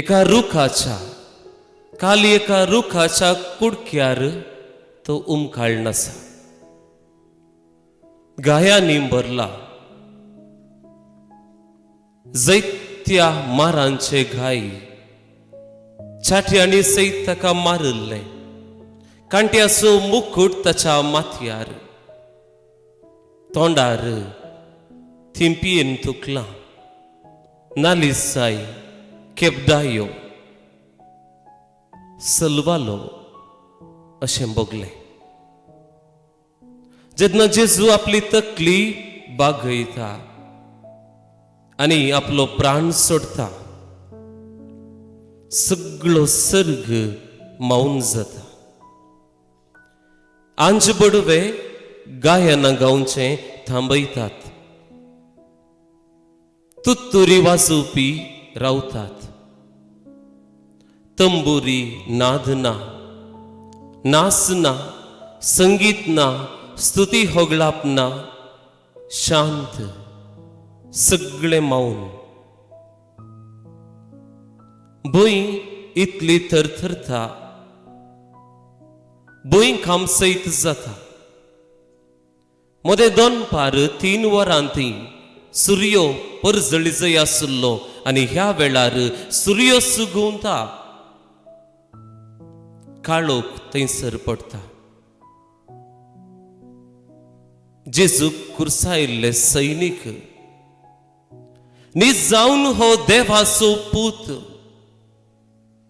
एका रुखाच्या काली एका रुखाच्या कुडक्यार तो उमकाळ आसा, गायांनी भरला, जैत्या मारांचे घाय, छाटयांनी सयत ताका मारिल्लें, कांट्याचो मुकूट ताच्या माथ्यार, तोंडार थिंपयेन तुकलां, नालिसाय केपदायो सलवालो अशें भोगलें. जेन्ना जेजू आपली तकली बागयता आनी आपलो प्राण सोडता, सगळो सर्ग मौन जाता. आंज बडवे गायना गावचें थांबयतात, तुत्तुरी वाजोवपी रावतात, तंबुरी नाद ना, नाच ना, संगीत ना, स्तुती होगळाप ना, शांत, सगळें मौन. भूंय इतली थरथरता, भूंय खामसयत जाता. मदें दोनपार 3 वरां ती सुर्यो परजळी जय आशिल्लो आनी ह्या वेळार सुर्यो सुगुंता, काळोख थंयसर पडटा. जेजूक कुर्सायल्ले सैनीक न्हीद जावन हो देवाचो पूत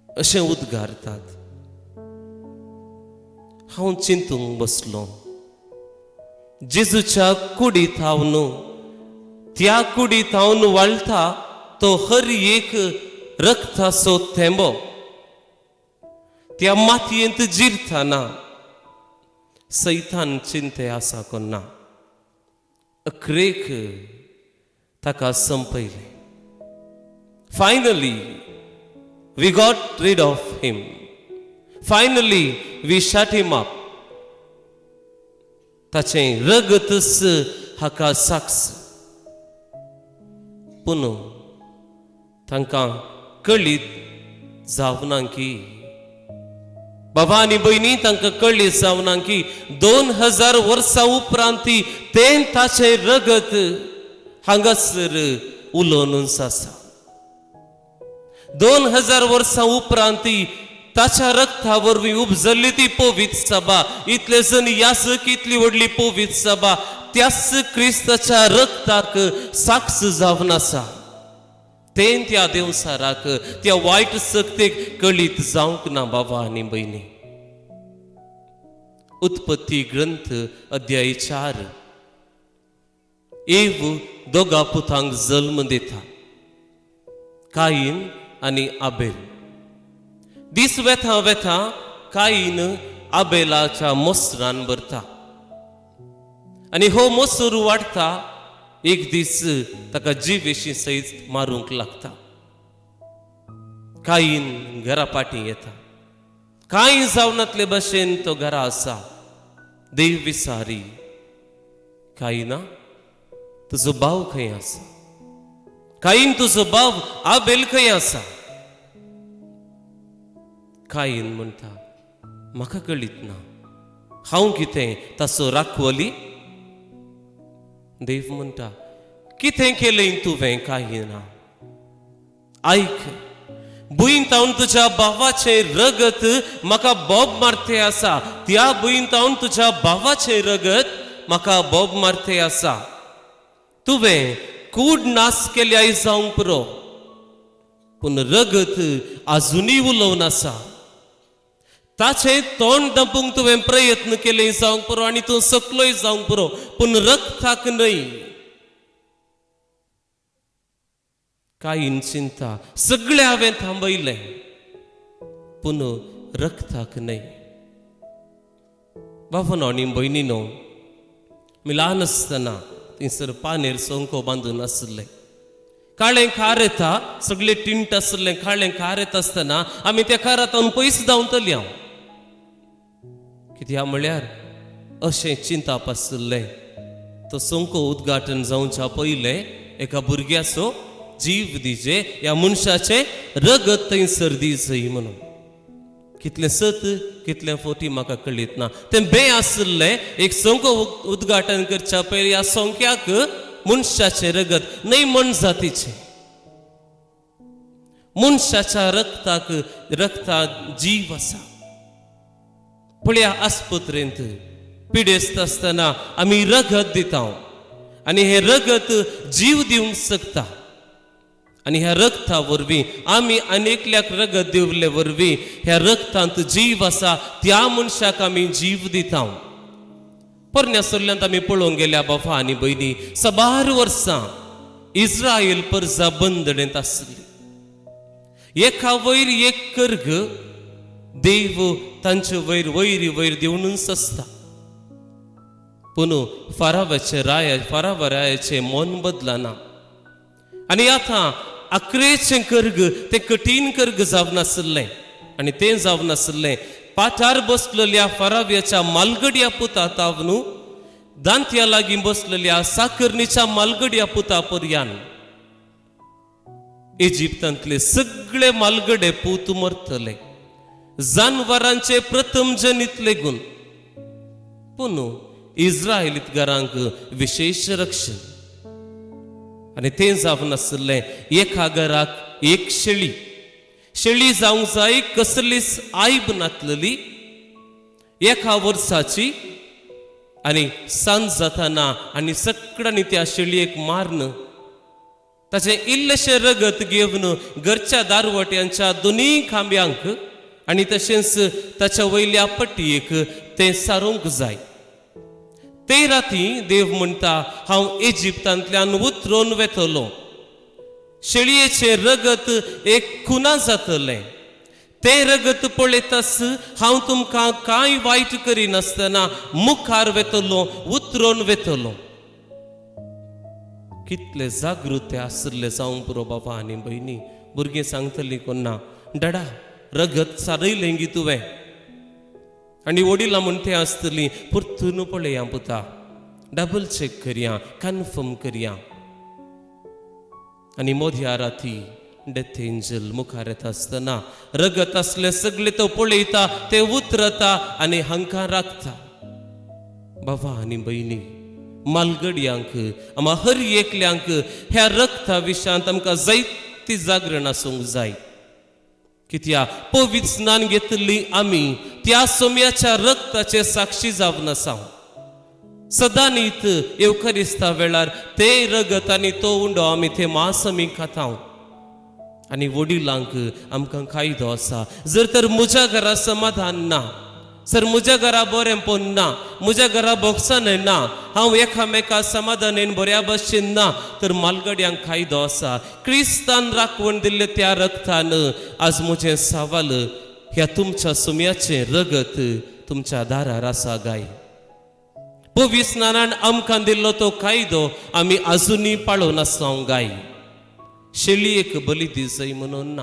अशें उद्गारतात. हांव चिंतूंक बसलो, जेजूच्या कुडीत हांव, त्या कुडीत हांव वाळटा तो हर एक रक्ताचो थेंबो त्या मातयेंत जिरतना सैतान चिंते आसा कोन्ना अक्रेक ताका संपयलें. Finally we got rid of him, finally we shut him up. ताचें रगतच हाका साक्ष. पूण तांकां कळीत जावना की बाबा आनी भयणी, तांकां कळीत जावना की 2000 वर्सां उपरांत तें ताचें रगत हांगासर उलोवनूच आसा. 2000 वर्सां उपरांत ताच्या रक्ता वरवीं उपजल्ली ती पवित्र सभा, इतले जण याजक, इतली व्हडली पवित्र सभा त्याच क्रिस्ताच्या रक्ताक साक्ष जावन आसा. तें त्या देवसाराक, त्या वायट शक्तीक कळीत जावंक ना. बाबा आनी भयणी, उत्पत्ती ग्रंथ अध्याय 4, एव दोगा पुतांक जल्म दिता, कायीन आनी आबेल. दीस वेता वेता कायीन आबेलाच्या मोसरान भरता आनी हो मोसर वाडटा. एक दीस ताका जिवेशी सयत मारूंक लागता. कायीन घरा पाटी येता, कांय जावनातले भशेन तो घरा आसा. देव विसारी, कायना तुजो भाव खंय आसा? कायीन तुजो भाव आबेल खंय आसा? कायीन म्हणटा, म्हाका कळीत ना, हांव कितें ताचो राखवली? देव म्हणटा, कितें केलें तुवें कायना? आयक, भुंयतावन तुज्या भावाचें रगत म्हाका बोब मारते आसा. त्या भुंयतावन तुज्या भावाचें रगत म्हाका बोब मारते आसा. तुवें कूड नाश केल्याय जावंक पुरो, पूण रगत आजुनूय उलोवन आसा. ताचें तोंड दांपूंक तुवें प्रयत्न केले जावंक पुरो आनी तूं सकलोय जावंक पुरो, पूण रक्ताक न्हय. कांय चिंता, सगळें हांवें थांबयलें पूण रक्ताक न्हय. बाबानो आनी भयणीनो, मी ल्हान आसतना थंयसर पानेर सोंको बांदून आशिल्लें, काळें कार येता, सगळें टिंट आशिल्लें. काळें कार येता आसतना आमी त्या कारांत पयस धांवतली हांव, कित्याक म्हळ्यार अशें चिंताप आशिल्लें, तो सोंको उद्घाटन जावच्या पयलें एका भुरग्याचो जीव दिजे, ह्या मनशाचें रगत थंयसर दिजय म्हणून. कितलें सत कितलें फोटी म्हाका कळीत ना. तें बें आशिल्लें एक संको उद्घाटन करच्या पयलीं ह्या संख्याक मनशाचें रगत न्हय मनजातीचें, मनशाच्या रक्ताक रक्ता जीव आसा. पळया आस्पत्रेंत पिडेस्त आसतना आमी रगत दिता आनी हें रगत जीव दिवंक शकता. आनी ह्या रगता वरवीं आमी आनी एकल्याक रगत दिवले वरवीं ह्या रगतांत जीव आसा, त्या मनशाक आमी जीव दिता. पोरण्या सोल्ल्यांत आमी पळोवंक गेल्या बाबा आनी भयणी, साबार वर्सां इस्रायल परजा बंदणेंत आसली. एका वयर एक कर्ग देव तांचे वयर वयर वयर दिवनूच आसता. पूण फारावाचे राय फारावा रायाचें मन बदलना. आनी आतां आकरेचें कर्ग तें कठीण कर्ग जावन आशिल्लें आनी तें जावन आशिल्लें पाठार बसलेल्या फाराव्याच्या मालगड्या पुता तावन दांत्या लागीं बसलेल्या साकरणीच्या मालगड्या पुता पर्यान इजिप्तांतले सगळे मालगडे पूत मरतले, जानवरांचे प्रथम जनीत लेगून. पूण इस्रायलीत घरांक विशेश रक्षण. आनी तें जावन आशिल्लें एका घराक एक शेळी, शेळी जावंक जाय कसलीच आयब नातलेली, एका वर्साची. आनी सांज जाताना आनी सगळ्यांनी त्या शेळयेक माਰਨ ताचें इल्लेशें रगत घेवन घरच्या दारवट्यांच्या दोनूय खांब्यांक आनी तशेंच ताच्या वयल्या पट्टयेक तें सारोवंक जाय. ते राती देव म्हणटा, हांव इजिप्तांतल्यान उतरोन वेतलो, शेळयेचें रगत एक खुना जातलें, तें रगत पळयताच हांव तुमकां कांय वायट करिनासतना मुखार वेतलो, उतरोन वेतलो. कितले जागृत आशिल्ले जावंक पुरो बाबा आनी भयणी. भुरगीं सांगतलीं कोन्ना, डडा रगत सारयलें गी तुवें. आनी वडिलां म्हण तें आसतलीं, परतून पळया पुता, डबल चॅक करया, कन्फर्म करया. आनी मध्या राती डेथ एंजल मुखार येता आसतना रगत आसलें सगळें तो पळयता, तें उतरता आनी हांकां राखता. बाबा आनी भयणी, मालगडयांक आमा हर एकल्यांक ह्या रगता विशयांत आमकां जायती जागरण आसूंक जाय. कित्याक पवित्र स्नान घेतिल्ली आमी त्या सोम्याच्या रक्ताचे साक्षी जावन आसा. सदांनीत येवकरिस्ता वेळार ते रगत आनी तो उंडो आमी ते मांस आमी खाता. आनी वडिलांक आमकां कायदो आसा, जर तर म्हज्या घरा समाधान ना, सर म्हज्या घरा बरेंपण ना, म्हज्या घरा बोगसानय ना, हांव एकामेका समाधानेन बऱ्या भशेन ना, तर मालगड्यांक कायदो आसा. क्रिस्तान राखवण दिल्ले त्या रगतान आज म्हजें सवाल, ह्या तुमच्या सुम्याचें रगत तुमच्या दारार आसा गाय? पवित्र स्नानान आमकां दिल्लो तो कायदो आमी आजुनूय पाळोवन आसा गाय? शेळयेक बली दिजय म्हणून ना,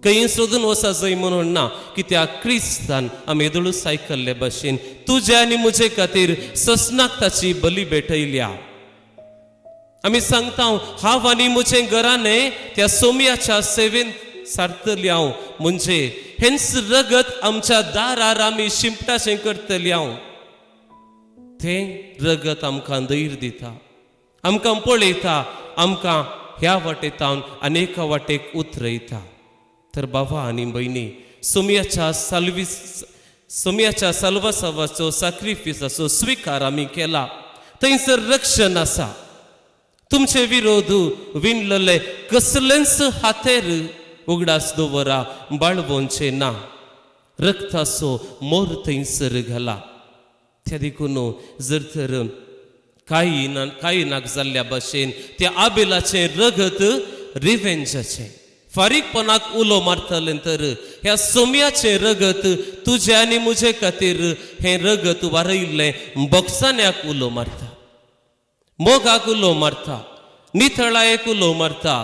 खंय सोदून वचा जय म्हणून ना, कित्याक क्रिस्तान आमी येदोळूच आयकल्ले भशेन तुजे आनी म्हजे खातीर ससनाक ताची बली भेटयल्या. आमी सांगता, हांव आनी म्हजें घराने त्या सोम्याच्या सेवेन सारतली हांव, म्हणजे हेंच रगत आमच्या दारार आमी शिंपटाशें करतली हांव. तें रगत आमकां धैर्य दिता, आमकां पळयता, आमकां ह्या वाटेतावन आनी एका वाटेक उतरयता. तर बाबा आनी भयणी, सोम्याच्या साल्वीस सोम्याच्या साल्वासावाचो साक्रिफिसाचो स्विकार आमी केला, थंयसर रक्षण आसा. तुमचे विरोध विणलेले कसलेंच हातेर उगडास दवरा, बाळवोनचें ना, रक्ताचो मोर थंयसर घाला. त्या देखून जर तर कांय ना कांय नाक जाल्ल्या भशेन त्या आबेलाचें रगत रिवेंजाचें फारीकपणाक उलो मारतलें, तर ह्या सोम्याचें रगत तुजे आनी म्हजे खातीर हें रगत वारयल्लें बोगसाण्याक उलो मारता, मोगाक उलो मारता, नितळायेक उलो मारता,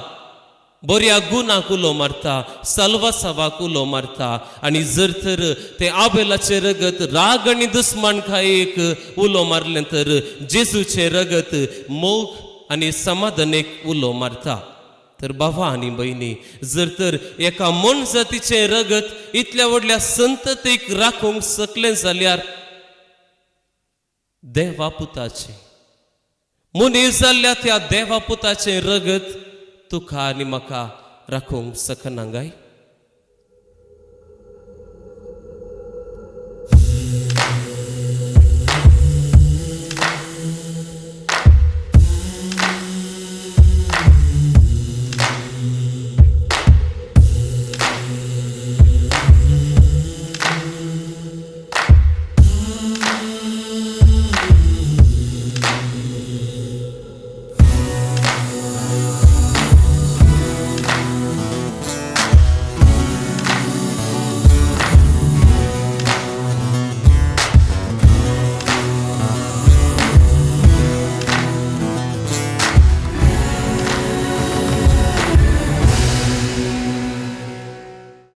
बऱ्या गुणाक उलो मारता, साल्वासावाक उलो मारता. आनी जर तर तें आबेलाचें रगत राग आनी दुस्मानकायेक उलो मारलें, तर जेजूचें रगत मोग आनी समाधानेक उलो मारता. तर बाबा आनी भयणी, जर तर एका मोनजातीचें रगत इतल्या व्हडल्या संततीक राखूंक शकलें जाल्यार देवा पुताचें, मनीस जाल्ल्या त्या देवा पुताचें रगत तुका आनी म्हाका राखूंक शकना गाय?